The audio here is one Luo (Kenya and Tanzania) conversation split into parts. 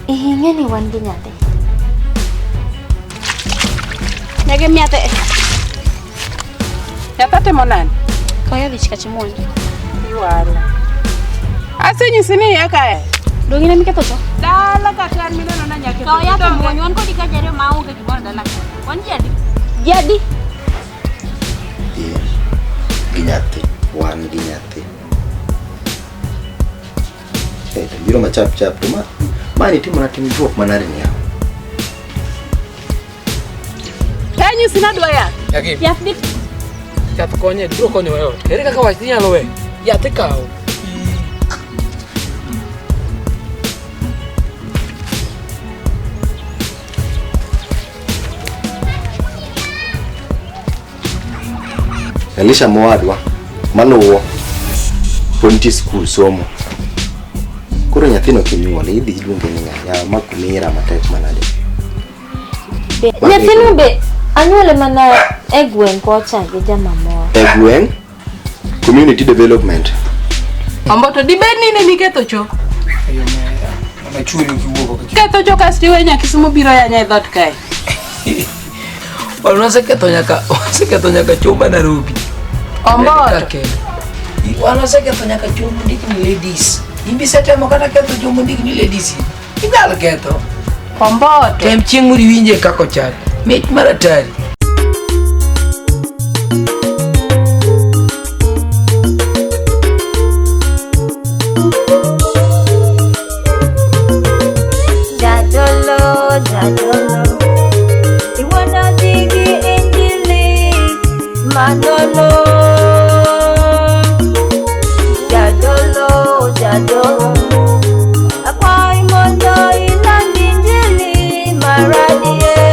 Ing'e ni wan gi nyathi. Nyage miathe. Nyathi timo nade? Koya wich kachimuon. Iwaro. Asenyisi ni iya kae. Donge in ema iketho cho? Dala kata an mineno na nyaka. Kaw yath muony wan kodi ka jariyo maonge gimoro dala ka. Wan ji adi? Ji adi? In gi nyathi, wan gi nyathi. Eh, to biro ma chap chap to ma mani timo na tim juok manade ni yawa. Tanyisi nadwa yath. Yaki, Yath di yath konye, biro konyowa e ot. Ere kaka wach inyalo we? Yath ikawo. Elisha mowadwa maluwo pod nitie skul somo. Koro nyathino kinyuole idhi iluonge ni ng'a? Yawa ma kumira matek manade. Nyathino be anyuole mana e gweng' kocha gi jama moro. E gweng' community development. Omboto dibed ni in ema iketho cho. Ayo omera, mana chuori ok iwuog oko. Ketho cho kasto iwe nya Kisumu biro yanya e dhoot kae. Wan waseketho nyaka waseketho nyaka chumba Nairobi. Omboto. Kaka Wan waseketho nyaka chumba mondik ni ladies. In be isetemo kata ketho chumba mondik ni ladies. Inyalo ketho. Omboto. Tem chieng' moro iwinje kaka ochal. Mit mar atari. Jadolo, jadolo, iwuondo ji gi injili madolo. Jadolo, jadolo, akwayi mondo iland injili mar adier.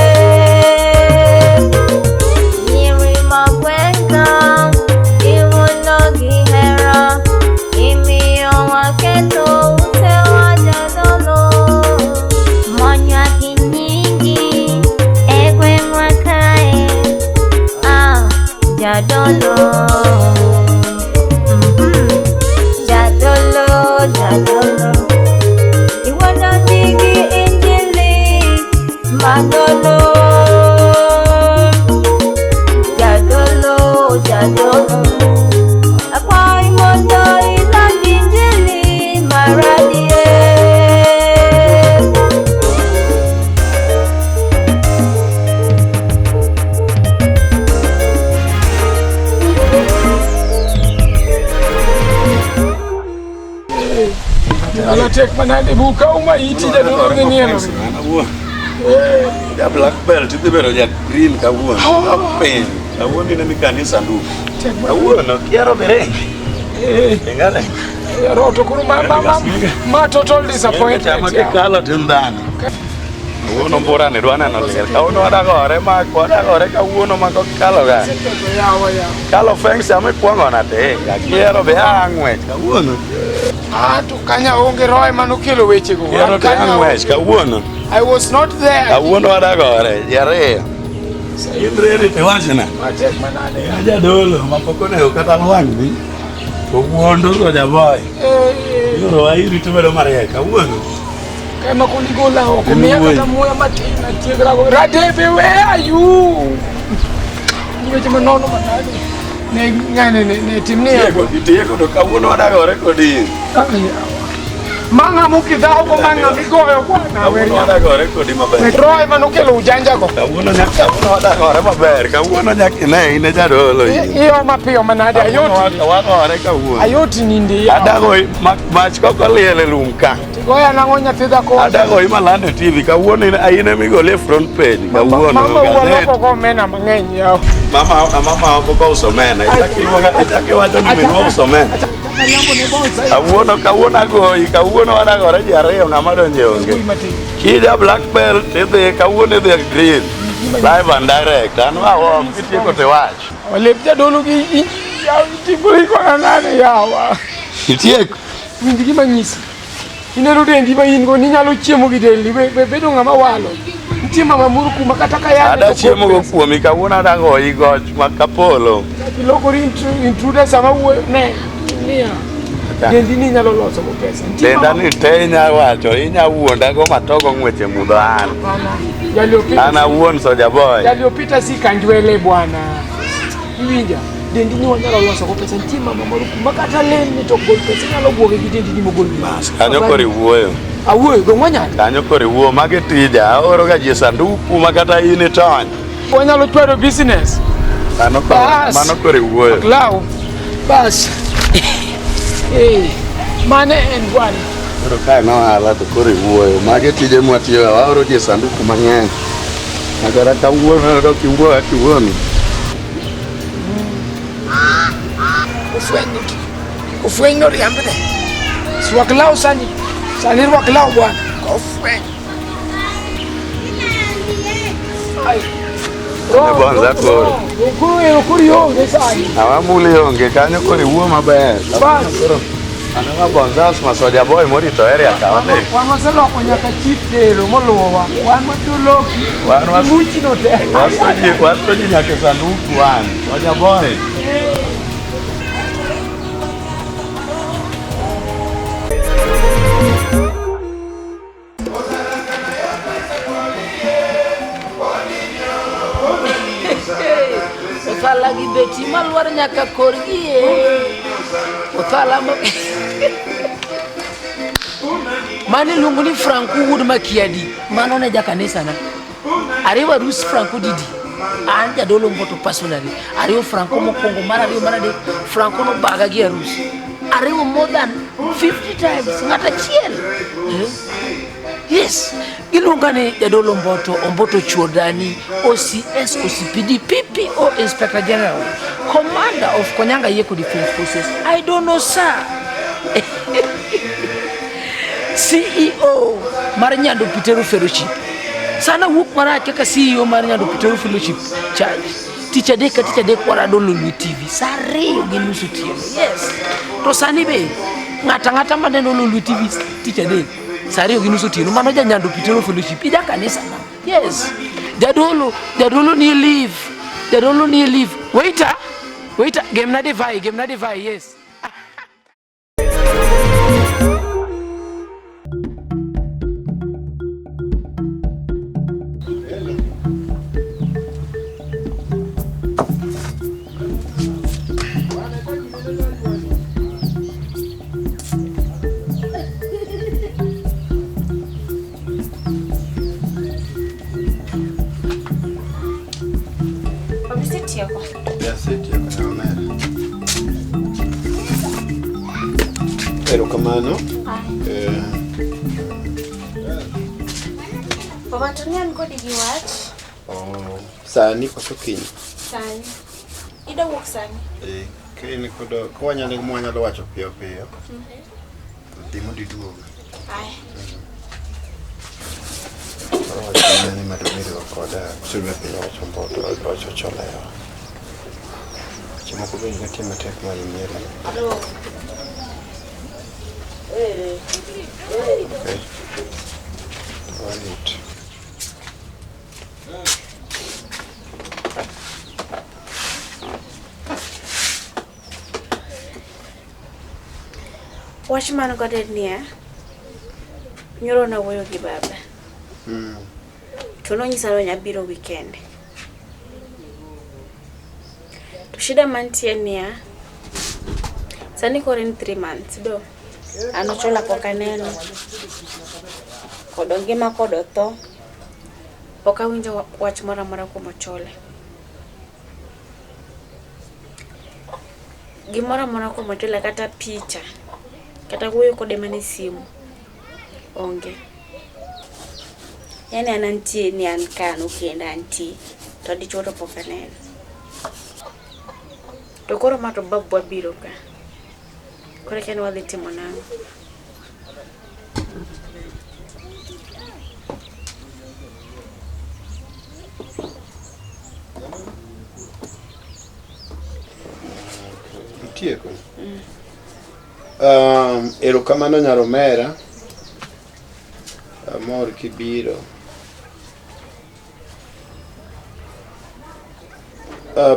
Nyiri mag gweng'a, iwuondo gi hera, imiyo waketho utewa jadolo. Monywa gi nyingi e gweng'wa kae, ah, jadolo. Jadolo, jadolo, iwuondo ji gi injili madolo. Jadolo, jadolo, akwayi mondo iland injili mar adier. Ala tek manade buka uma iti jadolo dhi nielo. Ja black belt idhi bedo ja green kawuono. Apiny. Kawuono in emi kanisa ndugu. Kawuono kiero birenge. Ingane. Roto koro ma ma ma ma total disappointment. Chama kikalo tin dhano. Kawuono mbura ni dwa neno liel. Kawuono wadagore ma wadagore kawuono ma kalo ga. Yawa yawa. Kalo fence ama ikwongo na tinga. Kiero be ang'wech kawuono. Ah, to kanya onge roe manokelo wechego. Kiero be Kanya ang'wech kawuono. I was not there. Kawuono wadagore ji ariyo. In ready to wachna? Matek manade. Jadolo ma pok onego kata lwang'ni to wuondo to jaboy. Eh, Yoro iri to bedo mariek kawuono. Kama kunigola oko miya kata muya matin atiegrago. Radebe, where are you? Weche manono manade. Ne ng'ane ne ne timni. Tieko itieko to kawuono wadagore kodi. Ma ng'ama okidhawo go ma ng'ama igoyo bwana. Kawuono wadagore kodi maber. Roy manokelo ujanja go. Kawuono nyaka kawuono wadagore maber. Kawuono nyaka ine in e jadolo in. Iyo mapiyo manade Kawuono ayot. wadagore kawuono. Ayot nindi yawa. Adago mach kok oliel e lum ka. Goya nang'o nyathi dhako. Adago imalando e TV kawuono in ema igole e front page kawuono. Mama gazet. wuon oko omena mang'eny yawa. Mama mama oko uso omena. Ichak iwacho ni minwa uso omena. Kawuono kawuono agoyi kawuono wadagore ji ariyo ng'ama donje onge. Kija black belt idhi kawuono idhi green. Live and direct. An wa kitieko to iwach. Olep jadolo gi tingori kona nade yawa. Itieko. Winj gima nyisi. Ineno dendi ma in go ninyalo chiemo gi dendi we bedo ng'ama walo. Nitie mama moro kuma kata ka yande Ada chiemo go kuomi kawuono adagoyi goch ma kapolo. Ilokori intruder sama wuoyo ne niya. Dendi ni inyalo loso go pesa. Nitie Denda mama- ni te inya wacho, inya wuonda go matogo ng'weche mudho an. Hapana. Yaliyopita An awuon Soja Boy. Yaliyopita si kanjwele bwana. Iwinja? Dendi ni wanyalo loso go pesa. Nitie mama moro kuma kata lemni to gol pesa inyalo buoge gi dendi ni mogol. Bas, kanyo koro iwuoyo. Awuoyo go wanyalo. Kanyo koro iwuoyo, magi tija. Aoro ga ji e sanduku ma kata in itony. Wanyalo chwero business. Mano koro, Bas. mano koro iwuoyo. Law. Bas. Eh, mane en bwana. Koro kae no ohala to koro iwuoyo. Magi tije mwatiyo, waoro ji e sanduku mang'eny. Ma kata kawuono dok iwuo kaka iwuono. Ufwenyi. Ufwenyi no riambne. Swak law sani. Sani rwak law bwana. Ofweny. Ai. Ne bonza koro. Koro koro ionge sani. Awamuli onge kanyo koro iwuo maber. Bas. Koro Mano ma Bonzas ma Soja Boy morito area ka wadhi. Wan waseloko nyaka chief tero moluwowa. Wan watoloki. Wan was- Muchi no te. Waso ji nyaka e sanduku wan. Soja Boy. Othala gi beti malwar nyaka korgi e. Othala ma... Mano iluongo ni Franco wuod Makiadi. Mano ne jakanisa na. Ariwo arus Franco didi. An jadolo Mboto personally. Ariwo Franco mokwongo, mar ariyo, mar adek. Franco nobaga gi arus. Ariwo more than 50 times. Ng'at achiel. Eh? Yes, giluonga ni Jadolo Mboto, Omboto Chuodani, OCS, OCPD, PPO, Inspector General, Commander of Konyanga Yeko Defense Forces. I don't know, sir. CEO mar Nyando Pitero Fellowship. Sana wuok marach kaka CEO mar Nyando Pitero Fellowship Church. Tich adek ka tich adek warado Lolwe TV saa 2:30 otieno. Yes. To sani be ng'ato ang'ata maneno Lolwe TV tich adek saa 2:30 otieno mano ja Nyando Pitero Fellowship ija kanisa na. Yes. Jadolo, jadolo ni leave. Jadolo ni leave. Waiter, waiter, gemna divai, gemna divai, yes. Obisetieko. Asetieko nyamera. Erokamano. Eh, Baba to ne an kodi gi wach oh, sani koso kiny? sani. Ida wuok sani. Eh, ka in kod ka wanyalo mwanyalo wacho piyo piyo. Dhi mondo iduog. Aya. Koro wach ni mondo obedgo koda koso dwa penjo wach Omboto wacho cholewa. Weche moko be nitie matek ma inyieri. Okay. Warit. Wach man godo en niya, nyoro nawuoyo gi baba to nonyisa ni onya biro weekend. To shida mantie en niya, sani koro en 3 months do, an Ochola pok aneno, kod ongima kod otho, pok awinjo wach moro amora kuom Ochola. Gimoro amora kuom Ochola kata picha, kata wuoyo kode mana e simu, onge. Yani an antie ni an ka nokenda antie, to dichuo to pok aneno. To koro ma to babwa biro ka. Koro akia ni wadhi timo nang'o. Itieko? Erokamano nyar omera. Amor kibiro.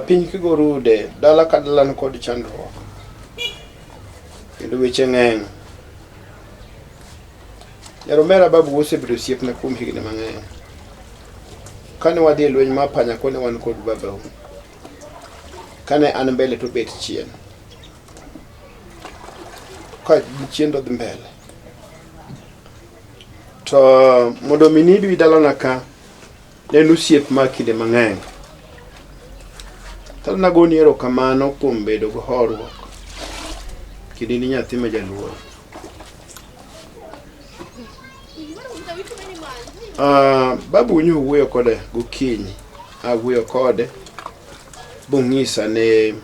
Piny kigorude, dala ka dala nikod chandruok. Kendo weche ng'eny. Nyar omera babu osebedo osiepna kuom higni mang'eny. Kane wadhi e lweny mar panya kone wan kod babau. Kane an mbele to obet chien. Ka chien to odhi mbele. To mondo mi nibi dalana ka, ne en osiep mar kinde mang'eny. To nagoni erokamano kuom bedo gi horuok. Kendo in nyathi ma jaluor. Babu nyo wuoyo kode gokinyi. Awuoyo kode bong'isa ne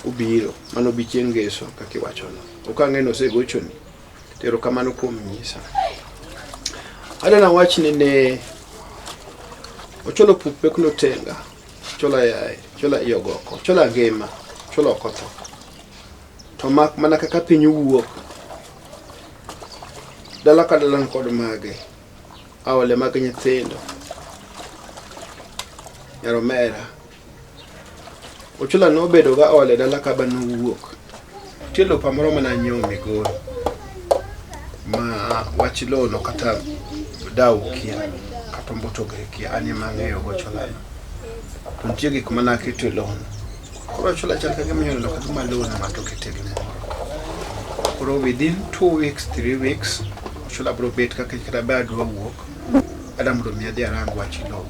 obiro mano bi chieng' ngeso kaka iwachono. Ok ang'e ni osegochoni. To erokamano kuom nyisa. Adwa nawachni ni Ochola opuk pek notenga. Ochola yaye, Ochola iye ogoko, Ochola ngima, Ochola ok otho. To mak mana kaka piny owuok. Dala ka dala nikod mage. Aole mag nyithindo. Nyar omera. Ochola nobedo ga ole dala ka ba nowuok. Nitie lopa moro mane anyiewo Migori. Ma wach lowo no kata dau kia kata Omboto be kia an ema ang'eyo go Ochola no. To nitie gik mane aketo e lowo no. Koro Ochola chal ka gima inyalo ka gima lowo no ng'ato okete gimoro. Koro within 2 weeks, 3 weeks Ochola biro bet kaka kata be adwa wuok. Adwa mondo mi adhi arang wach lowo.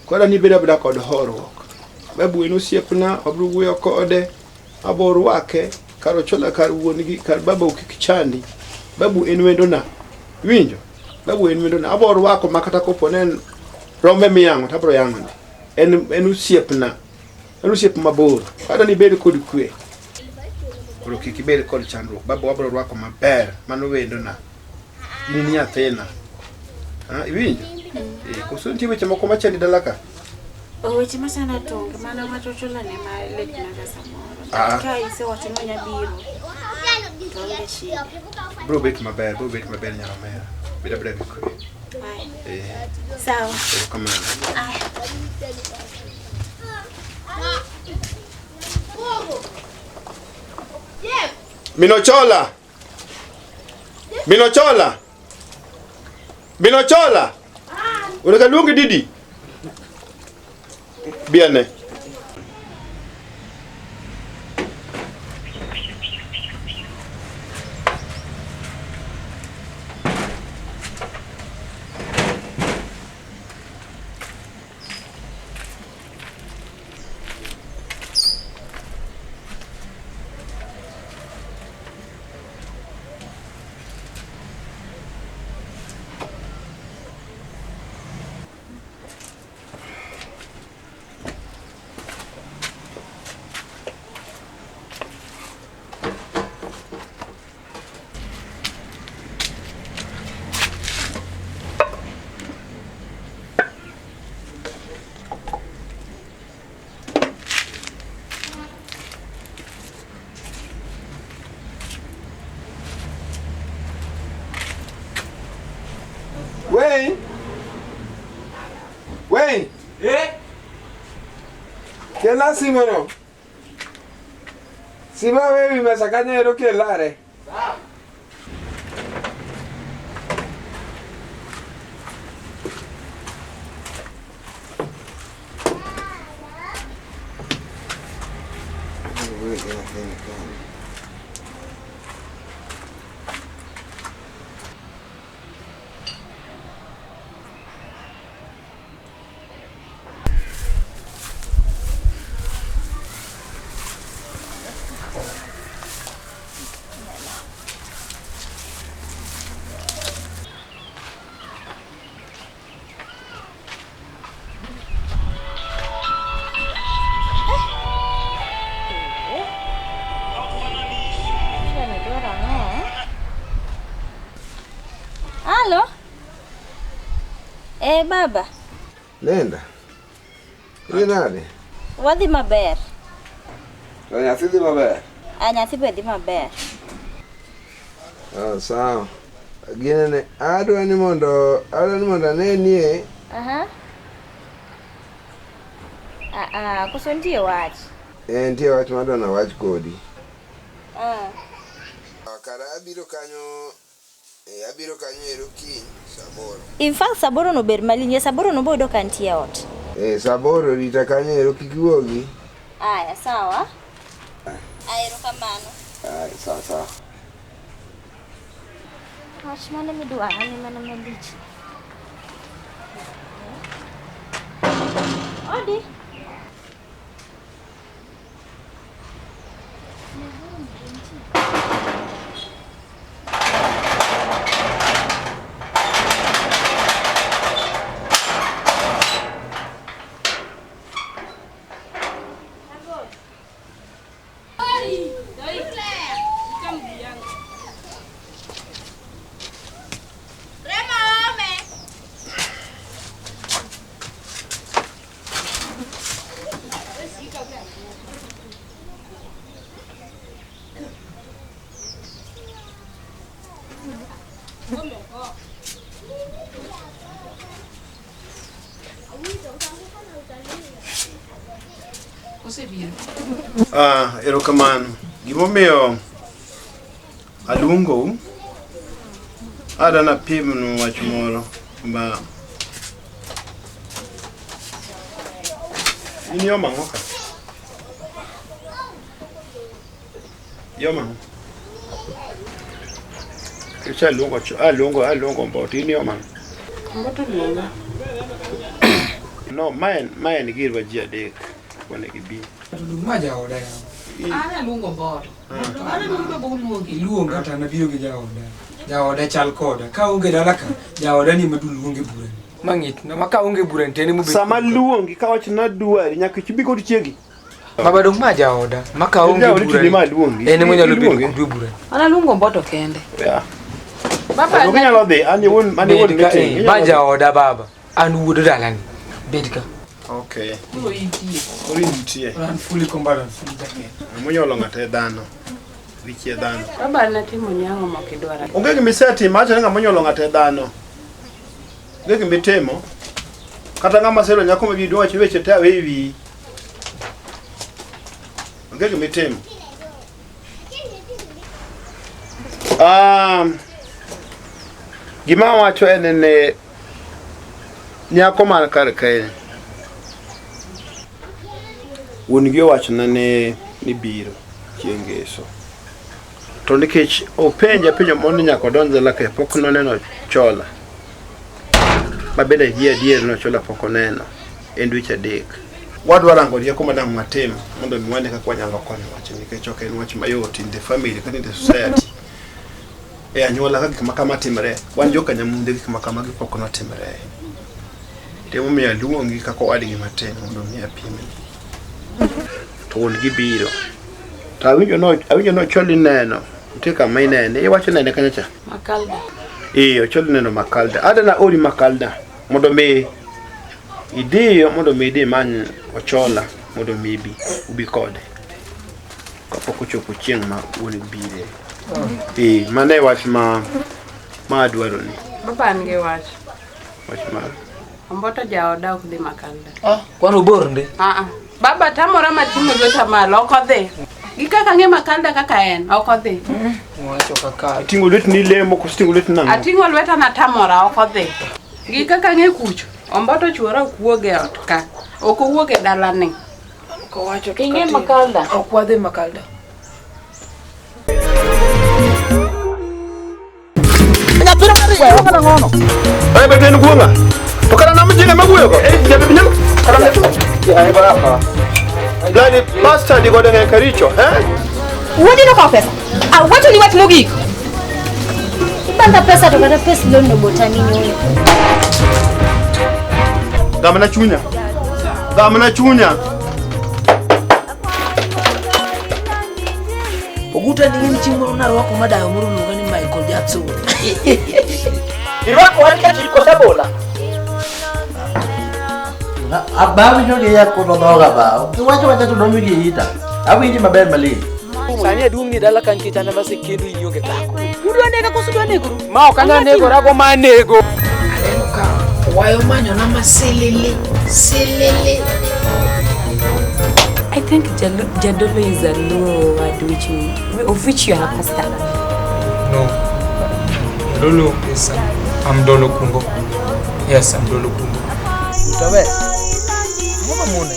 Koro ni bedo abeda kod horuok. Babu en osiepna, wabiro wuoyo kode, abo rwake, kar Ochola kar wuon gi kar baba kik chandi. Babu en wendona. Iwinjo? Babu en wendona. Abo rwako ma kata kopo ne en rombe miyang'o to abiro yang'one. En osiepna. En osiep mabor. Adwa ni ibed kod kwe. Koro kik ibed kod chandruok. Babu wabiro rwako maber. Mano wendona. In in nyathina. Ah, iwinjo? Eh, koso nitie weche moko machandi dala ka? Weche machanda to onge mana wach Ochola ne ma litnaga samoro. Ah. Ka isewacho ni onya biro to onge shida. Biro bet maber, biro bet maber nyar omera. Bed abeda gi kwe. Aya. Eh, Sawa. erokamano. Aya. Minochola. Minochola. Minochola. Unaka luongi Didi. Biane. Wayne? Wayne? Eh? Kela simono. Sima wewi mesa kanyo ero kelare. Halo? Eh, baba, Nenda. Idhi nade? wadhi maber. To nyathi dhi maber? A nyathi be dhi maber. Ah, sawa. Ginene, adwa ni mondo anenie Aha. Ah, ah, koso nitie wach. eh, nitie wach madwa nawach kodi. Kara abiro kanyo abiro kanyo ero kiny saa aboro. In fact, saa aboro no ber malinye, saa aboro no boyudo ka nitie e ot. Saa aboro rita kanyo ero kik iwuogi. Aya, sawa. Aya, erokamano. Aya, sawa sawa. Wach mane midwaro ni mana malich. Odi. Erokamano. Gimomiyo aluongou, adwa napimnu wach moro ma in iom ang'o ka? Iom ang'o? Nikech aluongo Mboto, in iom ang'o? Mboto luonga. No, ma en girwa ji adek onego ibi. Ma jaoda yawa. An aluongo Mboto. To an aluongo be oluongi. Iluonga to an abiro gi jaoda. Jaoda chal koda. Ka onge dala ka, jaoda ni ema dwa luonge bura ni. Ma ng'it na ma ka onge bura ni to en ema obet. Sama luongi kawacho ni adwari nyaka ibi kod chiegi. Baba dong ma jaoda. Ma ka onge Jaodi bura to ni. ma luongi. En ema onyalo bedo Iluonge. kodwa e bura ni. An aluongo Mboto kende. Yeah. Baba Ok inyalo dhi, an iwuon an iwuon Bed ka, meeting. eh, ma jaoda baba. An wuod dalani. Bed ka. Okay. Koro intie. Koro intie. An fully combatant, fully jacket. Monyuolo ng'ato e dhano. Wichie dhano. Baba natimo nyang'o mok idwara. Onge gima isetimo, awacho ni ng'ama onyuolo ng'ato e dhano. Onge gima itimo. Kata ng'ama sero nyako ma bi wacho weche te awe e wiyi. Onge gima itimo. Gima awacho en ni nyako man kar kae wuon gi owachona ni biro chieng' ngeso. To nikech openja penjo moro ni nyaka odonj dala kae pok noneno Chola. Ma bende ayie adier ni Ochola pok oneno en dweche adek. Wadwa rango rieko ma dang' watim mondo mi wane kaka wanyalo konyo wachni nikech ok en wach mayot in the family kata in the society. E anyuola ka gik ma kama timre, wan joka Nyamunde gik ma kamagi pok notimre. Emomiyo aluongi kaka owadgi matin mondo mi apimni. To wuon gi biro. To awinjo no Ocholi neno. Nitie kama inene. Iwacho nene kanyo cha? Makalda. Ocholi neno Makalda. Adwa na ori Makalda mondo mi idhiyo mondo mi idhi imany Ochola mondo mi ibi ubi kode. Kapok ochopo chieng' ma wuon bire. Mano e wach ma adwaroni. Baba an gi wach. Wach mar? Omboto jaoda ok dhi Makalda. Kwani obor ndi? Baba tamora mating'o lweta malo, ok odhi. Gi kaka ang'e Makalda kaka en, ok odhi. Wacho kaka. Iting'o lweti ni lemo koso iting'o lweti nang'o? Ating'o lweta natamora, ok odhi. Gi kaka ang'e kucho, Omboto chuora ok wuog e ot ka. Ok owuog e dalani. Kowacho to Ing'e katin. Makalda? Ok wadhi Makalda. Nyathino mar wewe kana ngono. Eh, be en guonga. To kara nam jine maguyo go. Eh, jabe nyam. Kara ne. Ya baba. Bloody bastard go denge karicho, eh? Wuodi nokawo pesa. Awacho ni wach mogik. Ibanga pesa to kata pes loan no botani nyoyo. Gamna chunya. Gamna chunya. Oguta ni ng'in chieng' moro narwako madayo moro luonga ni Michael Jackson. Irwako wan kachil kosa bola. Abawinjo gi ya kodo dhoga ba. Iwacho wacha to donjo gi ita. Awinji maber malich. Sani aduong' ni dala ka nikech an ema asekendo in ionge dhako. Udwa nega koso udwa negoru? Ma ok anyal negora go ma nego. Aneno ka owayo manyona ma silili, silili. I think Jadolo is a Luo word which of which you are a pastor. No. Jadolo is I'm Dolo Kungo. Yes, I'm Dolo Kungo. Utawe. Ang'o mamone?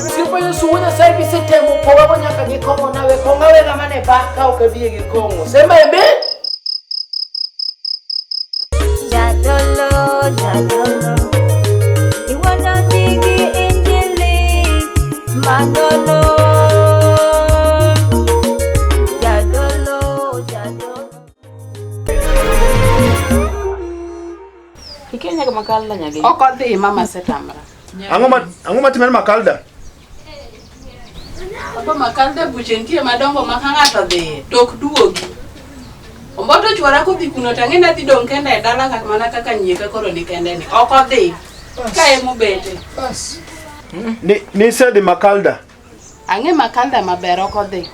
Osiepa Yesu wuod Nyasaye bisetemo pogago nyaka gi kong'o nawe kong'o awega mane ba ka ok adhiye gi kong'o. Sema ebe. Jadolo, jadolo, iwuondo ji gi injili manono. Jadolo, jadolo. Ikia nyaka Makalda nyagi. Ok odhi mama setamra. Ang'o matimore Makalda? Papa Makalda buche nitie madongo ma ka ng'ato odhiye to ok duogi. Omboto chwora kodhi kuno to ang'e ni adhi dong' kenda e dala kak mana kaka nyieka koro ni kende ni. Ok odhi. Ka emobete. Ni isedhi Makalda? Ang'e Makalda maber ok odhi.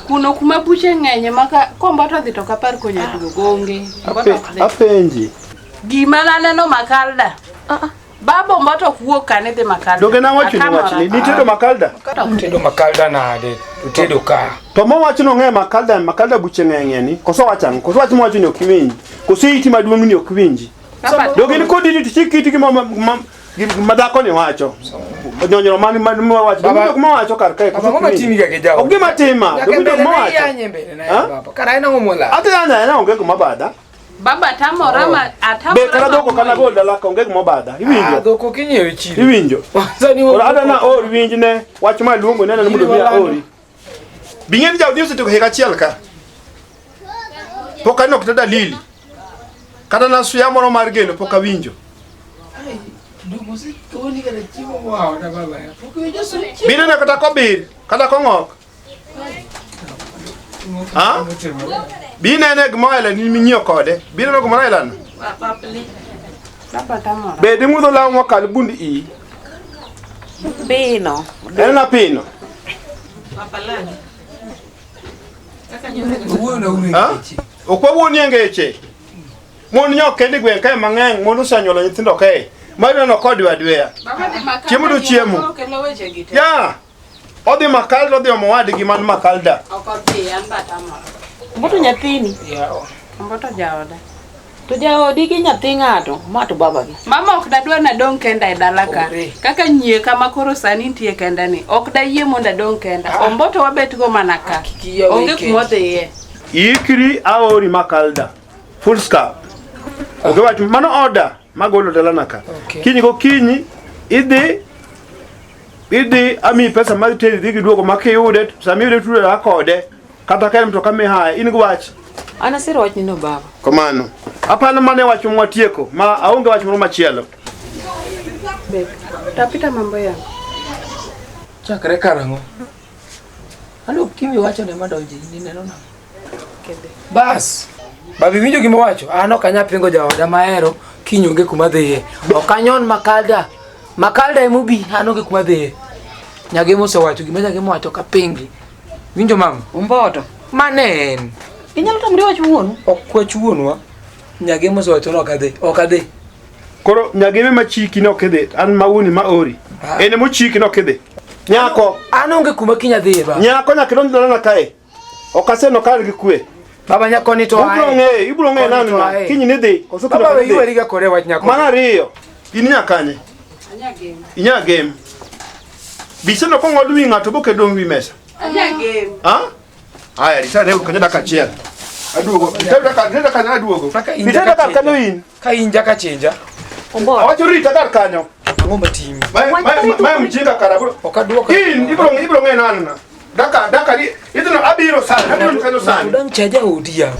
Kuno kuma buche ng'enye ma ka komboto odhi to ok apar konya duogo onge. Omboto ok dhi. Apenji. Gima naneno Makalda. Baba Omboto ok wuog kane dhi Makalda. Donge nawacho ni Atamora. wachni? Nitedo Makalda? Tedo Makalda nade? To tedo ka. To mowacho nong'e Makalda, Makalda buche ng'eng'e ni. Koso wacho ang'o? Koso wach mowacho ni ok iwinji. Koso iti maduong' ni ok iwinji. Donge ni kodi ni tichik iti gima ma dhako ni wacho. Nyonyoro man ma wacho. Donge Baba- ok mowacho kar kae. Baba, ang'o matimi ga gi jaoda? Ok gima tima. Nyaka Donge mbele ok na mowacho. iyanye mbele na Ha? baba. Kara en ang'o molal? Ata yanya en onge gima obadha. Baba tamora ma atamora. Be kata dhok ok anagol dala ka onge gima obadha. Iwinjo? Ah, dhok ok inyiew e chiro. Iwinjo? Sani Koro adwa na or winjne wach ma luongo neno ni mondo mi aori. Bing'e ni jaodi osetieko higa achiel ka. Pok aneno kata dalili. Kata na suya moro mar geno pok awinjo. Bineno kata kobir, kata kong'ok. Ha? Binene gima oela ni minyiewo kode. Bineno gimoro oelano. Baba tamora. Be ding'udho law mokal bund iyi. Pino. En na pino. Ha? Ok wawuonie ngeche. Mon nyok kende gweng' kae mang'eny, mon osenyuolo nyithindo kae. Ma ineno kodwa adweya. Baba dhi Makalda. Chiemo to chiemo. koro kelo weche gi te. Ya! Odhi Makalda, odhi omo wadgi man Makalda. Ok odhi an be atamora. Omboto nyathini. Omboto jaoda. To jaodi gi nyathi ng'ato, ma to babagi. Mama ok dadwar nadong' kenda e dala ka. Kaka nyieka ma koro sani nitie kenda ni. Ok dayie mondo adong' kenda. Omboto wabet go mana ka. Onge kuma odhiye. Ikri aori Makalda. Full stop. Ok wach mano order magolo dalana ka. Kiny gokinyi idhi idhi ami pesa mar teri dhi giduogo ma kiyude sama iyude tudora kode kata ka en mtoka mihaya in gi wach. An asiro wachni no baba. Kamano. Apano mane wach mwatieko ma aonge wach moro machielo. Bek. Tapita mambo yangu. Chakre karang'o? Alo kimi wacho ne madonje ni neno nang'o? Bas. Babi winjo gima owacho? An ok anyal pingo jaoda mahero kiny onge kuma dhiye. Ok anyon Makalda. Makalda emobi an onge kuma dhiye. Nyagemo osewacho gima Nyagemo owacho ok apingi. Winjo mama? Umboto. Mane en. Inyalo tamri wach wuonu? Ok wach wuonwa. Nyagemo osewacho ni ok adhi. Ok adhi. Koro nyageme machiki ne ok idhi, an ma wuoni ma ori. En emochiki ne ok idhi. Nyako. An onge kuma kiny adhiye baba. Nyako nyaka idonj dalana kae. Ok aseno kar gi kwe. Baba nyako ni to Ibro ae. ng'eyo, ibro ng'eyo Koni nani to na. ae. Kiny nidhi, koso kiny Baba ok we idhi. ywariga kode wach nyako. Mar ariyo, in nya kanye? Anya game. Inya game. Biseno kong'ol wi ng'ato boke dong' wi mesa. Anya game. Ha? Aya, rita ne kanyo dakika achiel. Aduogo. Rita dakika kanyo aduogo. Rita dakika kanyo in. Ka in jaka chinja. Awacho rita kar kanyo. Ang'o matimi? Ma mjinga kara bro. Ok aduoka. In ibro ng'e nani na. Daka daka ni idhino abiro sani, abiro kanyo sani. Udang chaja odi ya.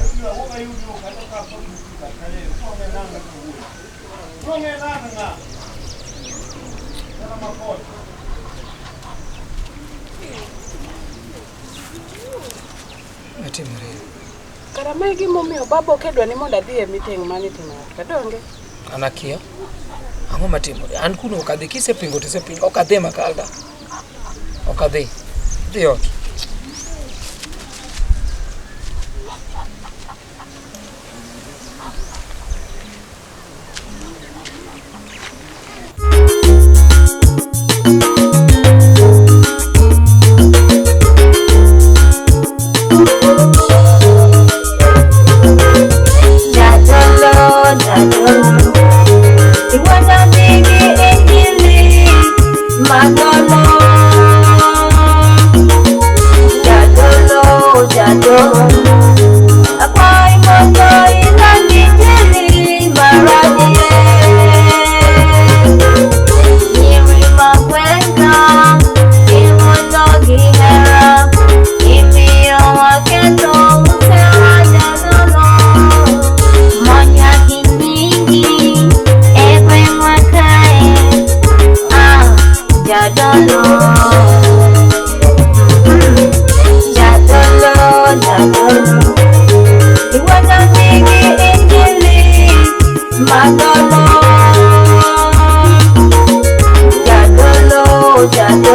Atimore. Kara mae gimomiyo baba ok dwa ni mondo adhi e meeting manitimo e ot ka donge? An akia. Ang'o matimore? An kuno ok adhi. Kisepingo to isepingo. Ok adhi Makalda. Ok adhi. Adhi ot. Madolo. Jadolo, jadolo.